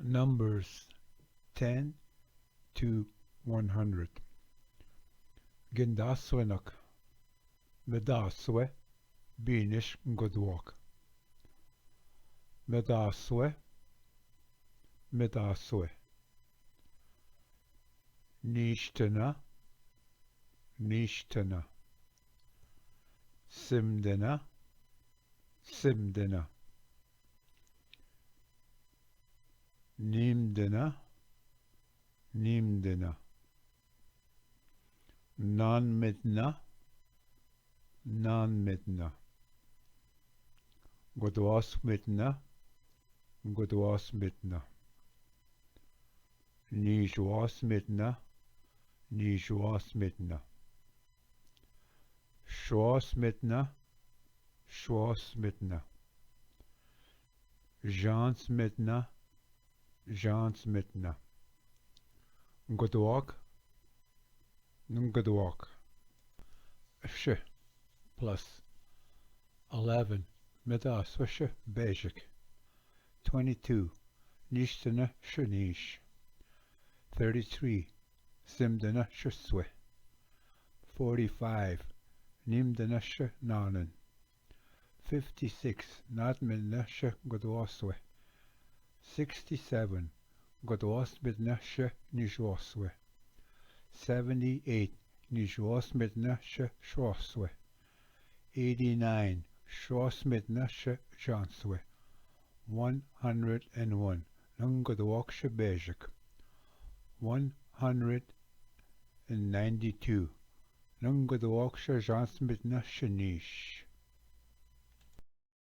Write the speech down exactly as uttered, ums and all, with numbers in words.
Numbers ten to one hundred. गिंदास्वे नक, मेदास्वे, बीनिश गुदवॉक। मेदास्वे, मेदास्वे। नीश्तना, नीश्तना। सिमदना, सिमदना। नीमदना, नीमदना। नान मेदना, नान मेदना। गुदवास मेदना, गुदवास मेदना। नीश्वास मेदना, नीश्वास मेदना। श्वास मेदना, श्वास मेदना। जांस मेदना, जांस मेदना। गुदवाक, गुदवाक। श plus eleven, मेदास्वे श बेजक। Twenty-two, नीश्तना श नीश। Thirty-three, सिमदना श स्वे। Forty-five, नीमदना श नानन। Fifty-six, नात मेदना श गुदवास्वे। Sixty-seven, गुदवास मेदना श नीश्वास्वे। Seventy-eight, नीश्वास मेदना श श्वास्वे। Eighty-nine, श्वास मेदना श जांस्वे। One hundred and one, नंग गुदवाक श Bejak. One hundred and ninety-two, नंग गुदवाक श जांस मेदना श नीश।